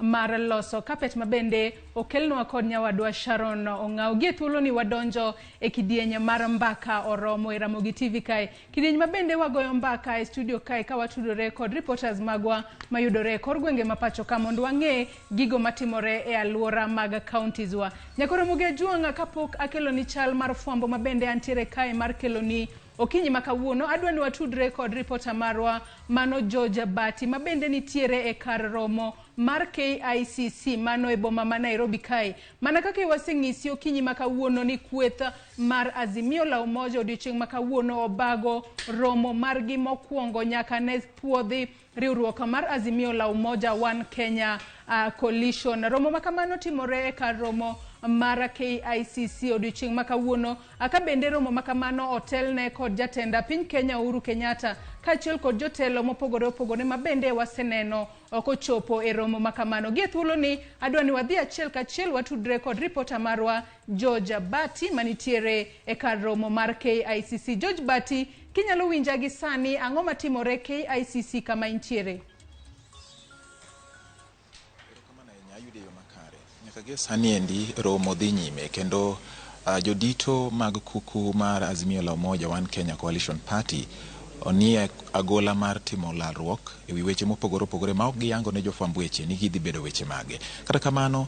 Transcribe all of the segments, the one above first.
mar loso carpet mabende okelnwa kod nyawadwa Sharon Ong'aw. Gie thuoloni wadonjo e kidieny mar mbaka oromo e Ramogi TV kae. Kidieny mabende wagoyo mbaka e studio kae ka watudore kod reporters magwa mayudore e kor gwenge ma pacho ka mondo wang'e gigo matimore e aluora mag counties wa. Nyakoro Ramogi Ajuang' kapok akeloni chal mar fwambo mabende antiere kae mar keloni okinyi ma kawuono, adwa ni watudre kod reporter marwa mano George Bati mabende nitiere e kar romo mar KICC mano e boma ma Nairobi kae. Mana kaka waseng'isi okinyi ma kawuono ni kweth mar Azimio la Umoja odiochieng' ma kawuono obago romo margi mokwongo nyaka ne puodhi riwruok mar Azimio la Umoja One Kenya Coalition. Romo ma kamano timore e kar romo mar KICC odiochieng' ma kawuono, ka bende romo ma kamano otelne kod jatend piny Kenya Uhuru Kenyatta kaachiel kod jotelo mopogore opogore ma bende waseneno kochopo e romo ma kamano. Gie thuoloni adwa ni wadhi achiel kachiel watudre kod ripota marwa George Bati manitiere e kar romo mar KICC. George Bati, kinyalo winja gi sani, ang'o matimore KICC kama intiere? Erokamano ahinya, ayudo e yo makare. Nyaka gie sani endi romo dhi nyime kendo jodito mag kuku mar Azimio la Umoja One Kenya Coalition Party nie agola mar timo lalruok ewi weche mopogore opogore ma ok giyango ne jofwamb weche ni gidhi bedo weche mage. Kata kamano,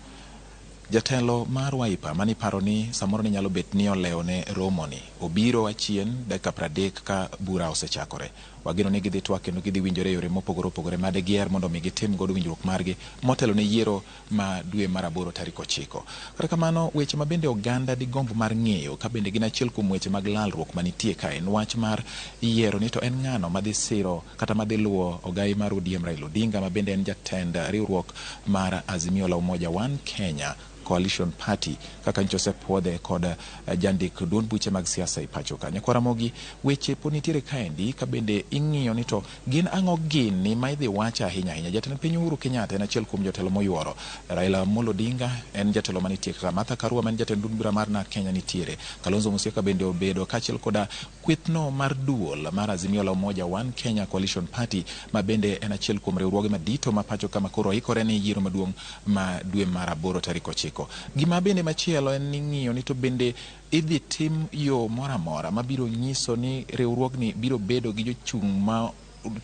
jatelo mar Wiper mani paro ni samoro ni nyalo bet ni olewo ne romo ni obiro achien dakika 30 ka bura osechakore. Wageno ni gidhi twak kendo gidhi winjore e yore mopogore opogore made giher mondo mi gitim godo winjruok margi motelo ne yiero ma dwe mar 8 tarik 9. Kata kamano, weche ma bende oganda digomb mar ng'eyo ka bende gin achiel kuom weche mag lalruok manitie ka en wach mar yiero ni to en ng'ano madhi siro kata madhi luwo ogai mar ODM Raila Odinga ma bende en jatend riwruok mar Azimio la Umoja One Kenya Coalition Party kaka nyocha osepuodhe kod jandik duond buche mag siasa e pacho ka. Nyakwar Ramogi, weche pod nitiere kaendi ka bende ing'iyo ni to gin ang'o gini ma idhi wach ahinya ahinya. Jatend piny Uhuru Kenyatta en achiel kuom jotelo moyuoro. Raila Amolo Odinga en jatelo manitie kaka Martha Karua ma en jatend duond bura mar NARC Kenya nitiere. Kalonzo Musyoka bende obedo kaachiel koda kwethno mar duol mar Azimio la Umoja One Kenya Coalition Party ma bende en achiel kuom riwruoge madito ma pacho kama koro oikore ne yiero maduong' ma dwe mar 8 tarik 9. Gima bende machielo en ni ng'iyo ni to bende idhi tim yo moro amora mabiro nyiso ni riwruogni biro bedo gi jochung' ma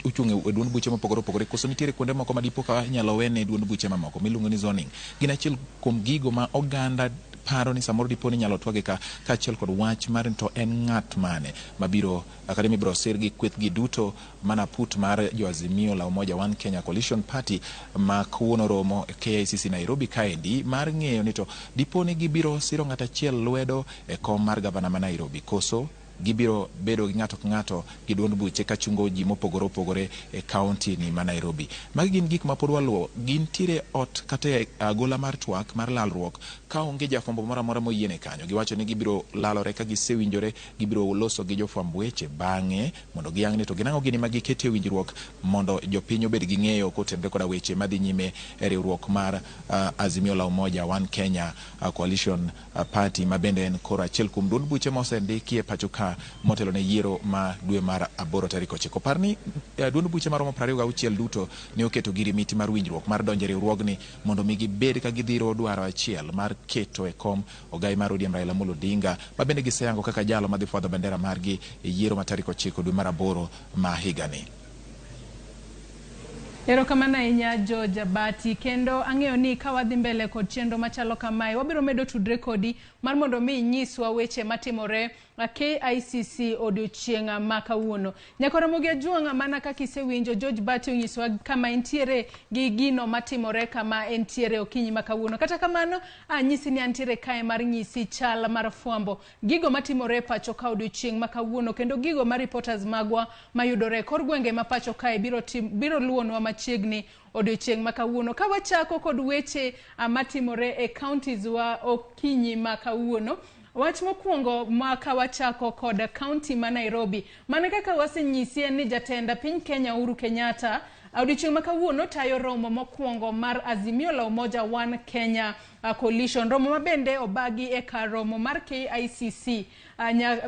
ochung' e duond buche mopogore opogore koso nitiere kuonde moko ma dipo ka inyalo wene duond buche mamoko miluongo ni zoning. Gin achiel kuom gigo ma oganda paro ni samoro dipo ni inyalo twage ka kaachiel kod wach mar to en ng'at mane mabiro kata mibiro sir gi kweth gi duto mana put mar jo Azimio la Umoja One Kenya Coalition Party ma kawuono romo e KICC Nairobi kaendi mar ng'eyo ni to dipo ni gibiro siro ng'at achiel lwedo e kom mar gavana ma Nairobi koso gibiro bedo gi ng'ato ka ng'ato gi duond buche kachungo ji mopogore opogore e kaunti ni ma Nairobi. Magi gin gik ma pod waluwo. Gintiere ot kata e agola mar twak mar lalruok ka onge jafwambo moro amora moyiene kanyo. Giwacho ni gibiro lalore ka gisewinjore, gibiro loso gi jofwamb weche bang'e mondo giyang ni to gin ang'o gini ma giketo e winjruok mondo jopiny obed gi ng'eyo kotenore koda weche madhi nyime e riwruok mar Azimio la Umoja One Kenya Coalition Party ma bende en koro achiel kuom duond buche ma osendiki e pacho ka motelo ne yiero ma dwe mar 8 tarik 9. Par ni duond buche maromo 26 duto ne oketo girimiti mar winjruok mar donjo e riwruogni mondo mi gibed ka gidhiro dwaro achiel mar keto e kom ogai mar ODM Raila Amolo Odinga ma bende giseyango kaka jalo madhi fwadho bendera margi e yiero ma tarik 9 dwe mar 8 ma higani. Erokamano ahinya George Abati, kendo ang'eyo ni ka wadhi mbele kod chenro machalo kamae wabiro medo tudre kodi mar mondo mi inyiswa weche matimore KICC odiochieng' ma kawuono. Nyakor Ramogi Ajuang', mana kaka isewinjo George Bati onyiswa kama entiere gi gino matimore kama entiere okinyi ma kawuono. Kata kamano anyisi ni antiere kae mar nyisi chal mar fwambo, gigo matimore e pacho ka odiochieng' ma kawuono, kendo gigo ma reporters magwa mayudore e kor gwenge ma pacho kae biro luwonwa machiegni odiochieng' ma kawuono. Ka wachako kod weche matimore e counties wa okinyi ma kawuono, wach mokwongo ma ka wachako kod county ma Nairobi, mana kaka wasenyisi en ni jatend piny Kenya Uhuru Kenyatta Odiochieng' ma kawuono tayo romo mokwongo mar Azimio la Umoja One Kenya Coalition. Romo ma bende obagi e kar romo mar KICC.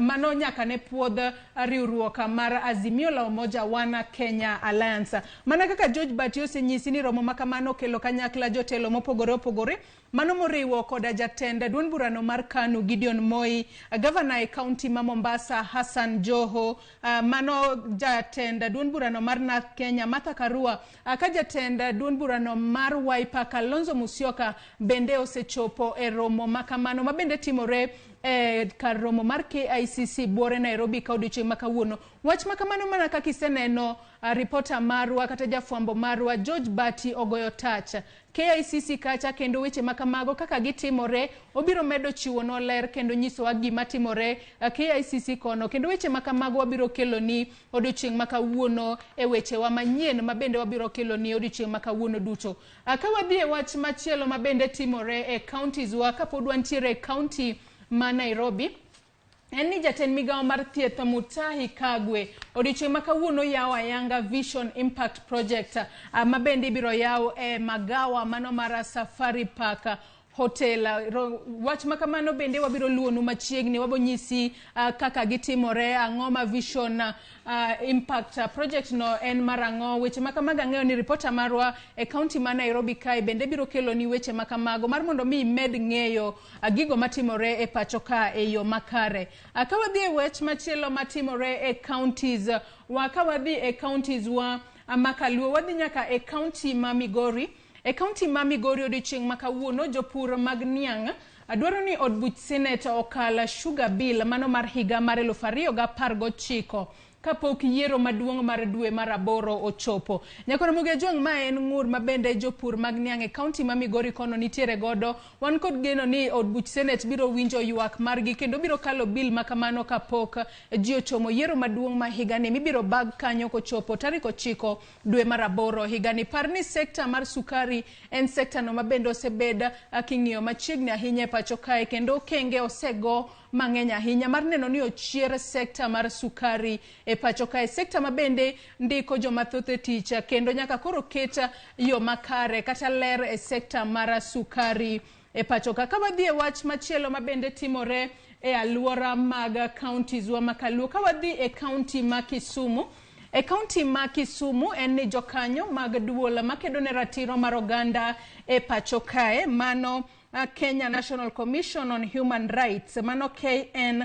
Mano nyaka ne puodh riwruok mar Azimio la Umoja One Kenya Alliance. Mana kaka George Bati osenyisi ni romo ma kamano okelo kanyakla jotelo mopogore opogore, mano moriwo koda jatend duond burano mar KANU Gideon Moi, gavana e kaunti ma Mombasa Hassan Joho, mano jatend duond burano mar Narc Kenya Martha Karua, ka jatend duond burano mar Wiper Kalonzo Musyoka bende osechopo e romo ma kamano ma bende timore e kar romo mar KICC buore Nairobi ka odiochieng' ma kawuono. Wach ma kamano mana kaka iseneno ripota marwa kata jafwambo marwa George Bati ogoyo tach KICC kacha, kendo weche ma kamago kaka gitimore obiro medo chiwonwa ler kendo nyisowa gima timore KICC kono, kendo weche ma kamago wabiro keloni odiochieng' ma kawuono e wechewa manyien ma bende wabiro keloni odiochieng' ma kawuono duto. Ka wadhi e wach machielo ma bende timore e counties wa kapod wantiere e county ma Nairobi, en ni jatend migawo mar thieth Mutahi Kagwe odiochieng' ma kawuono yawo ayanga Vision Impact Project ma bende ibiro yaw e magawa mano mar Safari Park Hotel. Wach ma kamano bende wabiro luwonu machiegni, wabonyisi kaka gitimore, ang'o ma Vision Impact Project no en mar ang'o. Weche ma kamago ang'eyo ni ripota marwa e kaunti ma Nairobi kae bende biro keloni weche ma kamago mar mondo mi imed ng'eyo gigo matimore e pacho ka e yo makare. Ka wadhi e wach machielo matimore e counties wa, ka wadhi e counties wa makaluo, wadhi nyaka e county ma Migori. E kaunti ma Migori odiochieng' ma kawuono jopur mag niang' dwaro ni od buch Senate okal sugar bill mano mar higa mar 2019 kapok yiero maduong' mar dwe mar aboro ochopo. Nyakoromogi Ajwang', ma en ng'ur ma bende jopur mag niang' e kaunti ma Migori kono nitiere godo. Wan kod geno ni od buch Senate biro winjo ywak margi kendo biro kalo bill ma kamano kapok ji ochomo yiero maduong' ma higani mibiro bag kanyo kochopo tarik 9 dwe mar aboro higani. Par ni sekta mar sukari en sekta no ma bende osebed king'iyo machiegni ahinya e pacho kae, kendo okenge osego mang'eny ahinya mar neno ni ochier sekta mar sukari e pacho kae, sekta ma bende ndiko joma thoth e tich kendo nyaka koro ket yo makare kata ler e sekta mar sukari e pacho ka. Ka wadhi e wach machielo ma bende timore e alwora mag counties wa makaluo, ka wadhi e county ma Kisumu, e kaunti ma Kisumu en ni jokanyo mag duol makedo ne ratiro mar oganda e pacho kae, mano Kenya National Commission on Human Rights, mano KNCHR,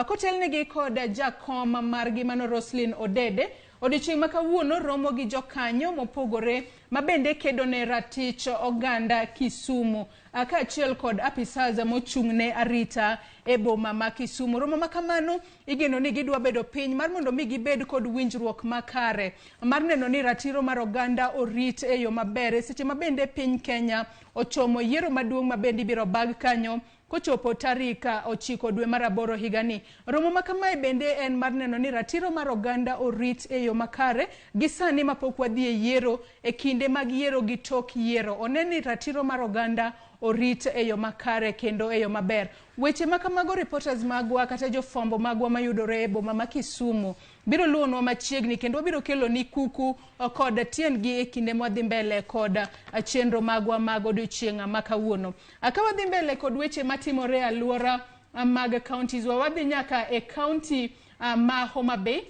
kotelnegi kod jakom margi mano Roslyn Odede, odiochieng' ma kawuono romo gi jokanyo mopogore ma bende kedo ne ratich oganda Kisumu, kaachiel kod apisas mochung' ne arita e boma ma Kisumu. Romo ma kamano igeno ni gidwa bedo piny mar mondo mi gibed kod winjruok makare mar neno ni ratiro mar oganda orit e yo maber e seche ma bende piny Kenya ochomo yiero maduong' ma bende ibiro bag kanyo kochopo tarik 9 dwe mar aboro higani. Romo ma kamae bende en mar neno ni ratiro mar oganda orit e yo makare gi sani mapok wadhi e yiero, e kinde mag yiero gi tok yiero. One ni ratiro mar oganda orit e yo makare kendo e yo maber. Weche ma kamago reporters magwa kata jofwambo magwa mayudore e boma ma Kisumu biro luwonwa machiegni kendo wabiro kelo ni kuku kod tiendgi e kinde mwadhi mbele kod chenro magwa mag odiochieng' ma kawuono. Ka wadhi mbele kod weche matimore e alwora mag counties wa, wadhi nyaka e county ma Homa Bay.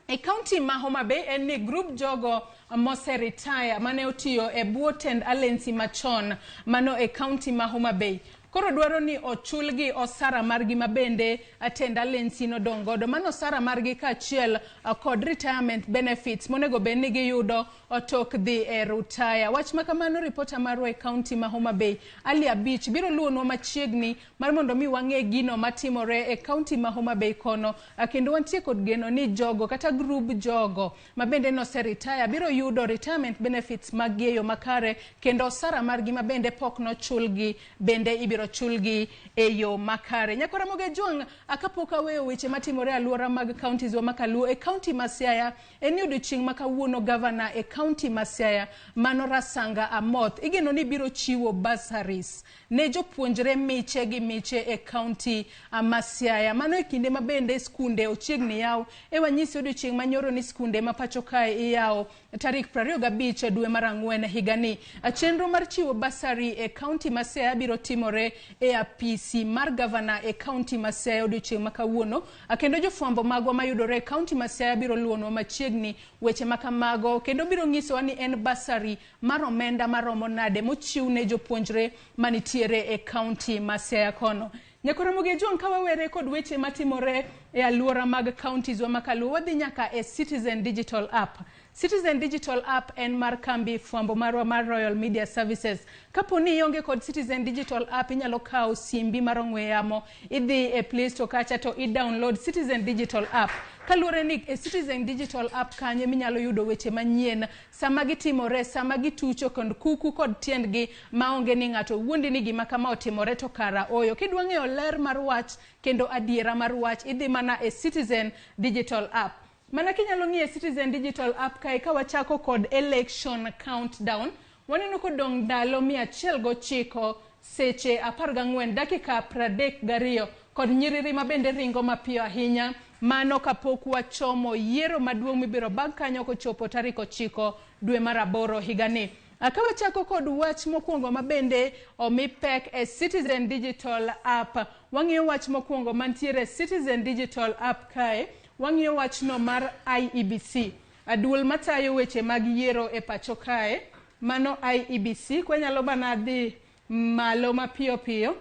E county ma Homa Bay en ni group jogo mose retire mane otiyo e bwo tend alensi machon mano e county ma Homa Bay koro dwaro ni ochulgi osara margi ma bende tend alensi nodong' godo, mano osara margi kaachiel kod retirement benefits monego bed ni giyudo tok dhi e rutaya. Wach ma kamano ripota marwa e county ma Homa Bay Ali Abich biro luwonwa machiegni mar mondo mi wang'e gino matimore e county ma Homa Bay kono, kendo wantie kod geno ni jogo kata group jogo ma bende nose retire biro yudo retirement benefits mag gi e yo makare kendo osara margi ma bende pok nochulgi bende ibiro ibiro chulgi e yo makare. Nyakora Ramogi Ojwang', kapok aweyo weche matimore e alwora mag counties wa makaluo, e county ma Siaya en ni odiochieng' ma kawuono gavana e county ma Siaya mano Rasanga Amoth igeno ni biro chiwo bursaries ne jopuonjre miche gi miche e county ma Siaya. Mano e kinde ma bende skunde ochiegni yaw. E wanyisi odiochieng' manyoro ni skunde ma pacho kae iyawo tarik 25 dwe mar ang'wen higani. Chenro mar chiwo bursary e county ma Siaya biro timore e apisi mar gavana e county ma Siaya odiochieng' ma kawuono. Kendo jofwambo magwa mayudore e county ma Siaya biro luwonwa machiegni weche ma kamago kendo biro nyisowa ni en bursary mar omenda maromo nade mochiw ne jopuonjre manitiere e county ma Siaya kono. Nyakora Ramogi Ojwang', ka wawere kod weche matimore e alwora mag counties wa makaluo, wadhi nyaka e Citizen Digital App. Citizen Digital App en mar kambi fwambo marwa mar Royal Media Services. Kapo ni ionge kod Citizen Digital App, inyalo kawo simbi mar ong'we yamo, idhi e Play Store kacha to i-download Citizen Digital App. Kaluwore ni e Citizen Digital App kanyo minyalo yudo weche manyien sama gitimore, sama gitucho kod kuku kod tiendgi maonge ni ng'ato wuondi ni gima kama otimore to kara oyo. Kidwa ng'eyo ler mar wach kendo adiera mar wach, idhi mana e Citizen Digital App. Mana kinyalo ng'iyo Citizen Digital App kae, ka wachako kod election countdown, waneno kodong' ndalo 109 seche 14 dakika 32 kod nyiriri mabende ringo mapiyo ahinya. Mano kapok wachomo yiero maduong' mibiro bang' kanyo kochopo tarik 9 dwe mar 8 higani. Ka wachako kod wach mokwongo mabende omi pek e Citizen Digital App, wang'iyo wach mokwongo mantiere e Citizen Digital App kae, wang'iyo wachno mar IEBC. Duol matayo weche mag yiero e pacho kae, mano IEBC. Kwanyalo mana dhi malo mapiyo piyo.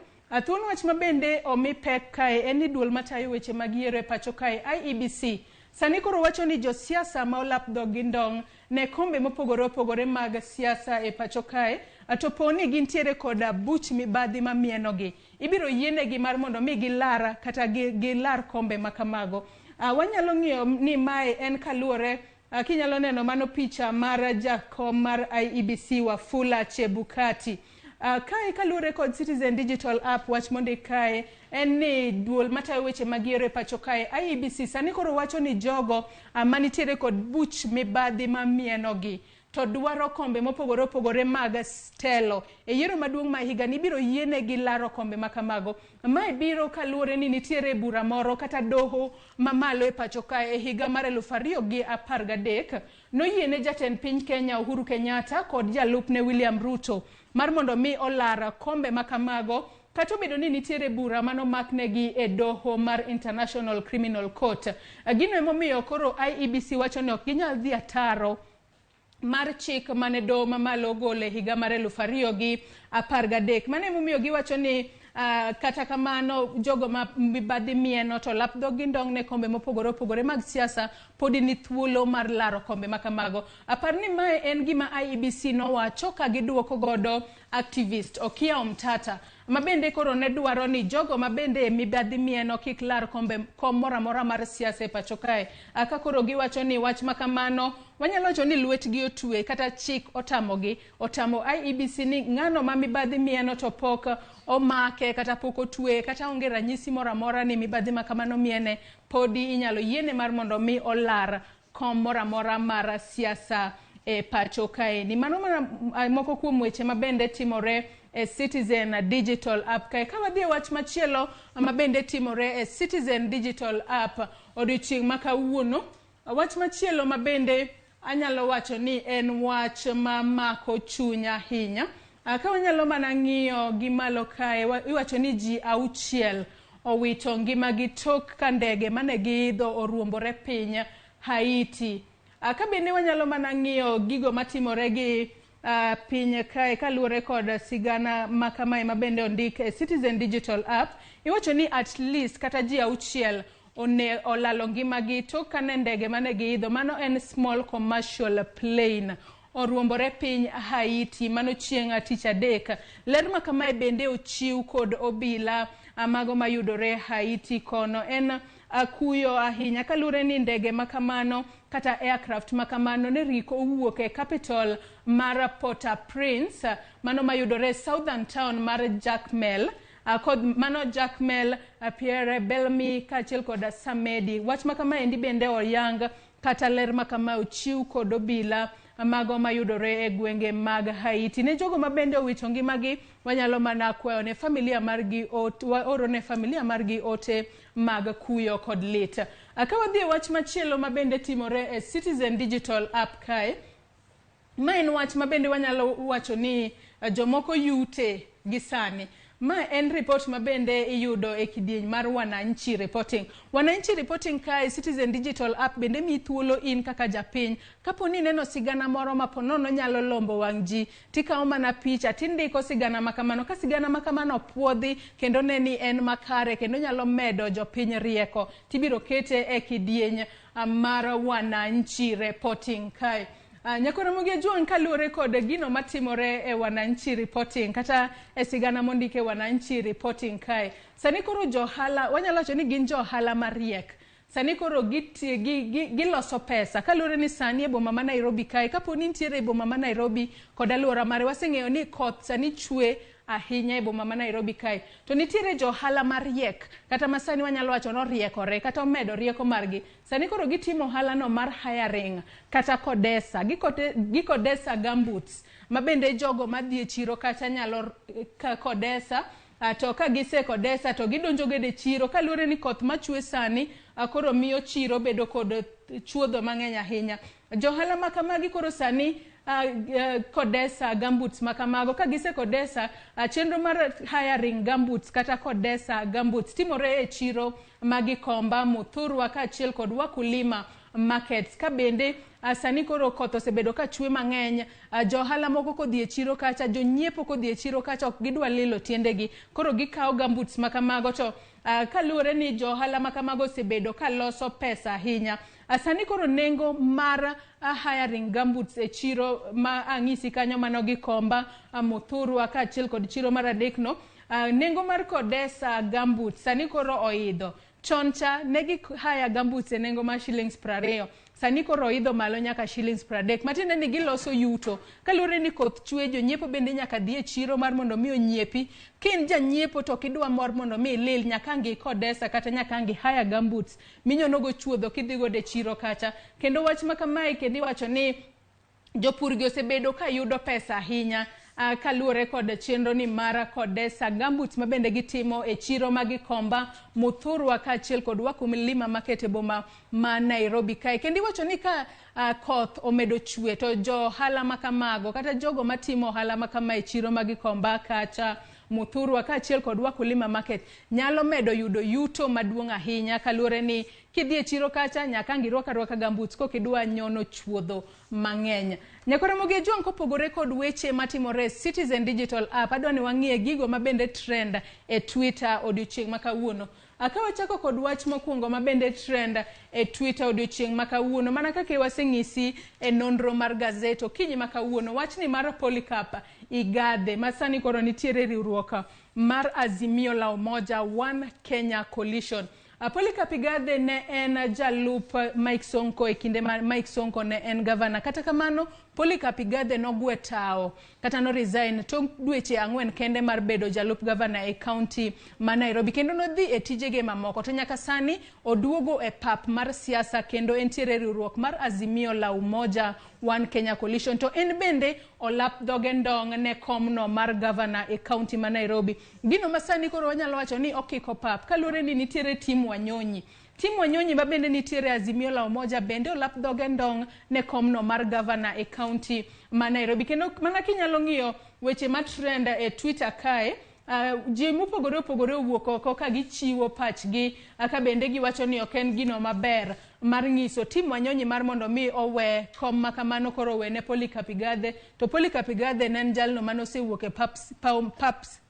Thuon wach mabende omi pek kae en ni duol matayo weche mag yiero e pacho kae IEBC sani koro wacho ni josiasa ma olap dhog gi ndong' ne kombe mopogore opogore mag siasa e pacho kae, to po ni gintiere koda buch mibadhi mamienogi, ibiro yienegi mar mondo mi gilar kata gilar kombe makamago. Wanyalo ng'iyo ni mae en kaluwore, kinyalo neno mano picha mar jakom mar IEBC Wafula Chebukati. Kae kaluwore kod Citizen Digital App, wach mondik kae en ni duol matayo weche mag yiero e pacho kae IEBC sani koro wacho ni jogo manitiere kod buch mibadhi mamienogi to dwaro kombe mopogore opogore mag telo e yiero maduong' ma higani ibiro yienegi laro kombe makamago. Mae biro kaluwore ni nitiere bura moro kata doho mamalo e pacho kae e higa mar 2013 noyiene jatend piny Kenya Uhuru Kenyatta kod jalupne William Ruto mar mondo mi olar kombe makamago, kata obedo ni nitiere bura manomaknegi e doho mar International Criminal Court. Gino emomiyo koro IEBC wacho ni ok ginyal dhi ataro mar chik mane doho mamalo ogolo e higa mar 2013. Mano emomiyo giwacho ni kata kamano jogo ma mibadhi mieno to lap dhog gi ndong' ne kombe mopogore opogore mag siasa podi ni thuolo mar laro kombe makamago. Apar ni mae en gima IEBC nowacho ka giduoko godo activist Okiya Omtata mabende koro ne dwaro ni jogo mabende mibadhi mieno kik lar kombe kom moro amora mar siasa e pacho kae. Ka koro giwacho ni wach makamano wanyalo wacho ni lwetgi otwe kata chik otamogi, otamo IEBC ni ng'ano ma mibadhi mieno to pok omake kata pok otwe kata onge ranyisi moro amora ni mibadhi makamano miene, podi inyalo yiene mar mondo mi olar kom moro amora mar siasa e pacho kae. Ni mano mana moko kuom weche mabende timore e Citizen Digital App kae. Ka wadhi e wach machielo mabende timore e Citizen Digital App odiochieng' ma kawuono, wach machielo mabende anyalo wacho ni en wach mamako chuny ahinya. Ka wanyalo mana ng'iyo gi malo kae, iwacho ni ji 6 owito ngimagi tok ka ndege mane giidho oruombore piny Haiti. Ka bende wanyalo mana ng'iyo gigo matimore gi piny kae kaluwore kod sigana ma kamae mabende ondik e Citizen Digital App, iwacho ni at least kata ji 6 one olalo ngimagi tok kane ndege mane giidho, mano en small commercial plane, oruombore piny Haiti mano chieng' tich adek. Ler ma kamae bende ochiw kod obila mago mayudore Haiti kono. En kuyo ahinya kaluwore ni ndege makamano kata aircraft makamano ne riko owuok e capital mar Port-au-Prince, mano mayudore southern town mar Jacmel. Kod mano Jacmel, Pierre Bellamy kaachiel kod Samedi. Wach ma kamaendi bende oyang kata ler ma kama ochiw kod obila mago mayudore e gwenge mag Haiti. Ne jogo ma bende owito ngimagi, wanyalo mana kwayo ne familia margi oro ne familia margi ote mag kuyo kod lit. Ka wadhi e wach machielo ma bende timore e Citizen Digital App kae, ma en wach ma bende wanyalo wacho ni jomoko yute gi sani. Ma en report ma bende iyudo e kidieny mar Wananchi Reporting. Wananchi Reporting kae, Citizen Digital App bende miyi thuolo in kaka japiny. Kapo ni ineno sigana moro ma ponono nyalo lombo wang' ji, tikawo mana picha tindiko sigana ma kamano. Ka sigana ma kamano opuodhi kendo ne ni en makare kendo nyalo medo jopiny rieko, tibiro kete e kidieny mar Wananchi Reporting kae. Nyakoro Ramogi Ajwang', kaluwore kod gino matimore e Wananchi Reporting kata e sigana mondik e Wananchi Reporting kae, sani koro johala, wanyalo wacho ni gin johala mariek. Sani koro giloso pesa kaluwore ni sani e boma ma Nairobi kae, kapo ni nitiere e boma ma Nairobi kod alwora mare, waseng'eyo ni koth sani chwe ahinya e boma ma Nairobi kae. To nitiere johala mariek kata ma sani wanyalo wacho ni oriekore kata omedo rieko margi. Sani koro gitimo ohala no mar hiring kata kodesa. Gikodesa gumboots ma bende jogo madhi e chiro kacha nyalo kodesa. To ka gise kodesa to gidonjo godo e chiro kaluwore ni koth machwe sani koro miyo chiro bedo kod chuodho mang'eny ahinya. Johala ma kamagi koro sani kodesa gumboots ma kamago. Ka gise kodesa, chenro mar hiring gumboots kata kodesa gumboots timore e chiro ma Gikomba, Muthurwa kaachiel kod Wakulima markets. Ka bende sani koro koth osebedo ka chwe mang'eny, johala moko kodhi e chiro kacha, jonyiepo kodhi e chiro kacha ok gidwa lilo tiendegi, koro gikawo gumboots ma kamago. To kaluwore ni johala ma kamago osebedo ka loso pesa ahinya, sani koro nengo mar hiring gumboots e chiro ma ang'isi kanyo mano Gikomba, Muthurwa kaachiel kod chiro mar adek no, nengo mar kodesa gumboots sani koro oidho. Chon cha ne gi hire gumboots e nengo mar shillings 20, sani koro oidho malo nyaka shillings 30, matiende ni giloso yuto. Kaluwore ni koth chwe, jonyiepo bende nyaka dhi e chiro mar mondo mi onyiepi. Ka in janyiepo to ok idwa mor mondo mi ilil, nyaka ang' ikodesa kata nyaka ang' i hire gumboots minyonogo chuodho kidhi godo e chiro kacha. Kendo wach ma kamae kendo iwacho ni jopur gi osebedo ka yudo pesa ahinya kaluwore kod chenro ni mar kodesa gumboots ma bende gitimo e chiro ma Gikomba, Muthurwa kaachiel kod Wakulima market e boma ma Nairobi kae. Kendo iwacho ni ka koth omedo chwe to johala ma kamago kata jogo matimo ohala ma kama e chiro ma Gikomba kacha Muthurwa kaachiel kod Wakulima market nyalo medo yudo yuto maduong' ahinya, kaluwore ni kidhi e chiro kacha nyaka ang' irwak arwaka gumboots kokidwa nyono chuodho mang'eny. Nyakoro Ramogi Ajwang', kopogore kod weche matimore e Citizen Digital App, adwa ni wang'iye gigo ma bende trend e Twitter odiochieng' ma kawuono. Ka wachako kod wach mokwongo ma bende trend e Twitter odiochieng' ma kawuono, mana kaka waseng'isi e nonro mar gazet okinyi ma kawuono, wachni mar Polycarp Igathe ma sani koro nitiere riwruok mar Azimio la Umoja One Kenya Coalition. Polycarp Igathe ne en jalup Mike Sonko e kinde ma Mike Sonko ne en gavana. Kata kamano, Polycarp Igathe nogwe tao kata no resign tok dweche 4 kende mar bedo jalup gavana e kaunti ma Nairobi, kendo nodhi e tijege mamoko. To nyaka sani oduogo e pap mar siasa kendo entiere riwruok mar Azimio la Umoja One Kenya Coalition. To en bende olap dhoge ndong' ne komno mar gavana e kaunti ma Nairobi. Gino ma sani koro wanyalo wacho ni okiko pap kaluwore ni nitiere Tim Wanyonyi. Tim Wanyonyi ma bende nitiere Azimio la Umoja bende olap dhoge ndong' ne komno mar gavana e kaunti ma Nairobi. Kendo mana kinyalo ng'iyo weche ma trend e Twitter kae, ji mopogore opogore owuok oko ka gichiwo pachgi, ka bende giwacho ni ok en gino maber mar ng'iso Tim Wanyonyi mar mondo mi owe kom ma kamano koro owene Polycarp Igathe. To Polycarp Igathe ne en jalno mane osewuok e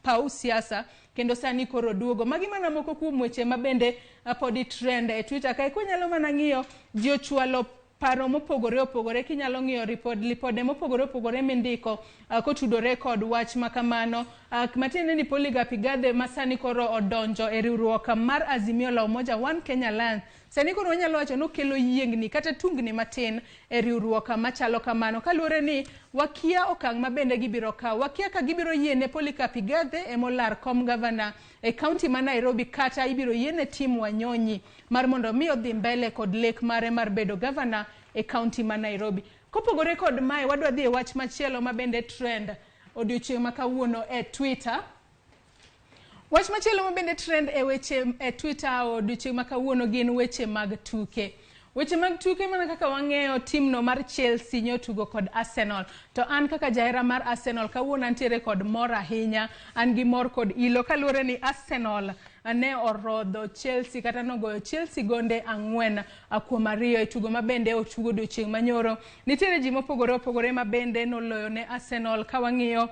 paw siasa kendo sani koro duogo. Magi mana moko kuom weche ma bende podi trend e Twitter kae. Kwanyalo mana ng'iyo ji ochwalo paro mopogore opogore, kinyalo ng'iyo lipode mopogore opogore mindiko kotudore kod wach ma kamano. Matiende ni Polycarp Igathe ma sani koro odonjo e riwruok mar Azimio la Umoja One Kenya Alliance. Sani koro wanyalo wacho ni okelo yiengni kata tungni matin e riwruok machalo kamano kaluwore ni wakia okang' ma bende gibiro kawo. Wakia ka gibiro yiene Polycarp Igathe emolar kom gavana e kaunti ma Nairobi kata ibiro yiene Tim Wanyonyi mar mondo mi odhi mbele kod lek mare mar bedo gavana e kaunti ma Nairobi. Kopogore kod mae, wadwa dhi e wach machielo ma bende trend odiochieng' ma kawuono e Twitter. Wach machielo ma bende trend e weche e Twitter odiochieng' ma kawuono gin weche mag tuke. Weche mag tuke mana kaka wang'eyo timno mar Chelsea nyotugo kod Arsenal. To an kaka jahera mar Arsenal kawuono antiere kod mor ahinya, an gi mor kod ilo kaluwore ni Arsenal ne orodho Chelsea kata nogoyo Chelsea gonde 4-2 e tugo ma bende otugo odiochieng' manyoro. Nitiere ji mopogore opogore ma bende noloyo ne Arsenal ka wang'iyo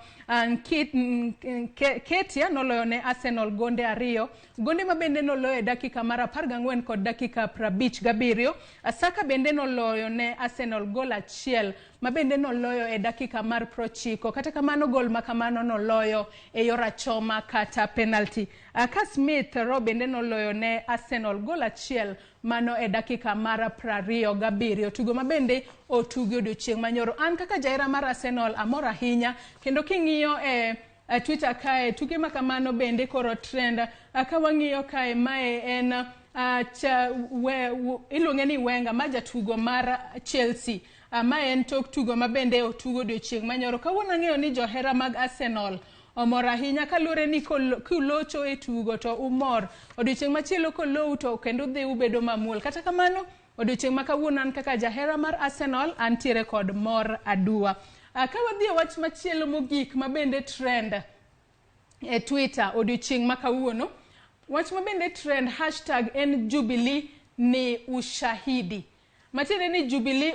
Ketia noloyo ne Arsenal gonde 2, gonde ma bende noloyo e dakika mar 14 kod dakika 57. Saka bende noloyo ne Arsenal gol 1 ma bende noloyo e dakika mar 90. Kata kamano gol ma kamano noloyo e yor achoma kata penalty. Ka Smith Rowe bende noloyo ne Arsenal gol 1 mano e dakika mar 27. Tugo ma bende otugi odiochieng' manyoro. An kaka jahera mar Arsenal amor ahinya kendo king'iyo e Twitter kae tuke ma kamano bende koro trend. Ka wang'iyo kae mae en iluonge ni Wenger ma jatugo mar Chelsea. Ma en tok tugo ma bende otugo odiochieng' manyoro. Kawuono ang'eyo ni johera mag Arsenal omor ahinya kaluwore ni kulocho e tugo to umor. Odiochieng' machielo kolou to kendo udhi ubedo mamuol. Kata kamano odiochieng' ma kawuono an kaka jahera mar Arsenal antiere kod mor aduwa. Ka wadhi e wach machielo mogik ma bende trend e Twitter odiochieng' ma kawuono, wach ma bende trend hashtag en Jubilee ni ushahidi. Matiende ni Jubilee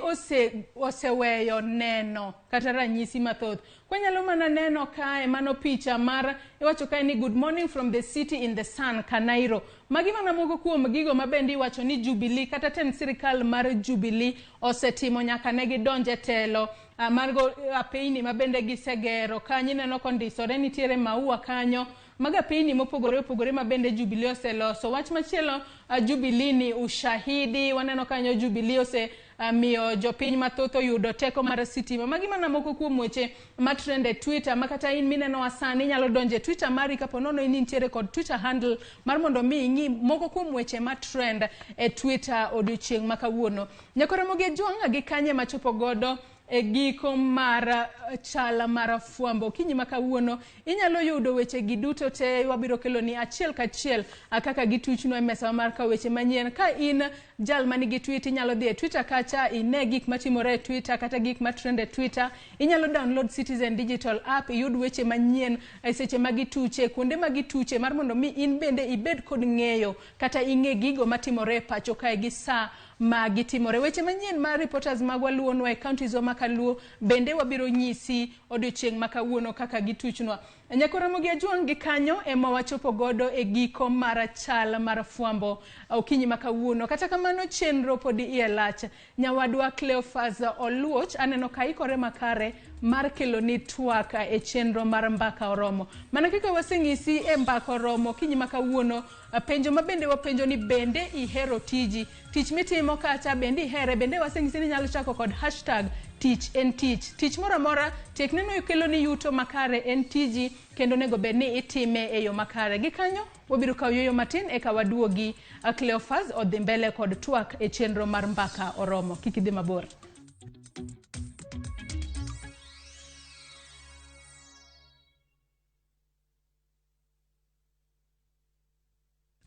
oseweyo neno kata ranyisi mathoth. Kwanyalo mana neno kae mano picha mar iwacho kae ni good morning from the city in the sun Kanairo. Magi mana moko kuom gigo ma bende iwacho ni Jubilee kata tend sirikal mar Jubilee osetimo nyaka ne gidonje telo. Margo apeyni ma bende gisegero kanyo ineno kondisore nitiere maua kanyo. Mago apeyni mopogore opogore ma bende Jubilee oseloso. Wach machielo Jubilee ni ushahidi. Waneno kanyo Jubilee osemiyo jopiny mathoth oyudo teko mar sitima. Magi mana moko kuom weche ma trend e Twitter ma kata in minenowa sani inyalo donjo e Twitter mari kapo nono in intiere kod Twitter handle mar mondo mi ing'i moko kuom weche ma trend e Twitter odiochieng' ma kawuono. Nyakoromogi Ojwang' gi kanye machopo godo e giko mar chala mar fwambo okinyi ma kawuono. Inyalo yudo weche gi duto te, wabiro kelo ni achiel kachiel kaka gituchnwa e mesa mar kawo weche manyien. Ka in jal manigi tweet inyalo dhi e Twitter kacha ine gik matimore e Twitter kata gik matrend e Twitter. Inyalo download Citizen Digital app iyud weche manyien e seche ma gituche, kuonde ma gituche mar mondo mi in bende ibed kod ng'eyo kata ing'e gigo matimore e pacho kae gi saa ma gitimore. Weche manyien mar reporters magwa luonwa e counties wa makaluo bende wabiro nyisi odiochieng' ma kawuono kaka gituchnwa. Nyakoromogi Ojwang' gi kanyo ema wachopo godo e giko mar chal mar fwambo okinyi ma kawuono. Kata kamano chenro pod iye lach. Nyawadwa Cleophas Oluoch aneno ka ikore makare mar kelo ni twak e chenro mar Mbaka Oromo. Mana kaka waseng'isi e Mbaka Oromo okinyi ma kawuono, penjo ma bende wapenjo ni bende ihero tiji? Tich mitimo kacha bende ihere? Bende waseng'isi ni inyalo chako kod hashtag tich en tich. Tich moro amora tek neno kelo ni yuto makare en tiji kendo onego bed ni itime e yo makare. Gi kanyo wabiro kawo yueyo matin eka waduogi Cleophas odhi mbele kod twak e chenro mar Mbaka Oromo. Kik idhi mabor.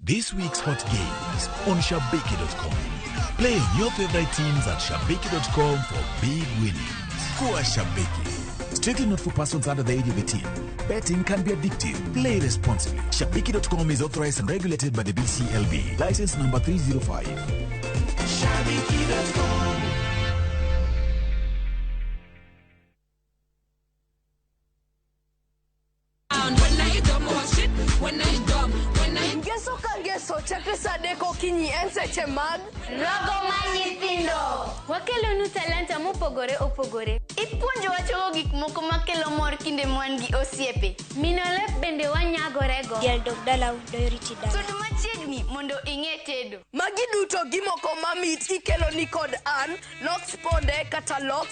This week's hot games on Shabiki.com. Play your favorite teams at Shabiki.com for big winnings. Kuwa Shabiki. Strictly not for persons under the age of 18. Betting can be addictive. Play responsibly. Shabiki.com is authorized and regulated by the BCLB. License number 305. Shabiki.com. Ngeso ka ngeso chakre saa adek okinyi en seche mag Rogo mar nyithindo. Wakelonu talanta mopogore opogore. Ipuonjowa chogo gik moko makelo mor kinde ma wan gi osiepe. Mino lep bende wanyagorego. Diel dog dalau doyo riti dala. Sud machiegni mondo ing'e tedo. Magi duto gi moko mamit ikeloni kod an Lox Ponde kata Lox.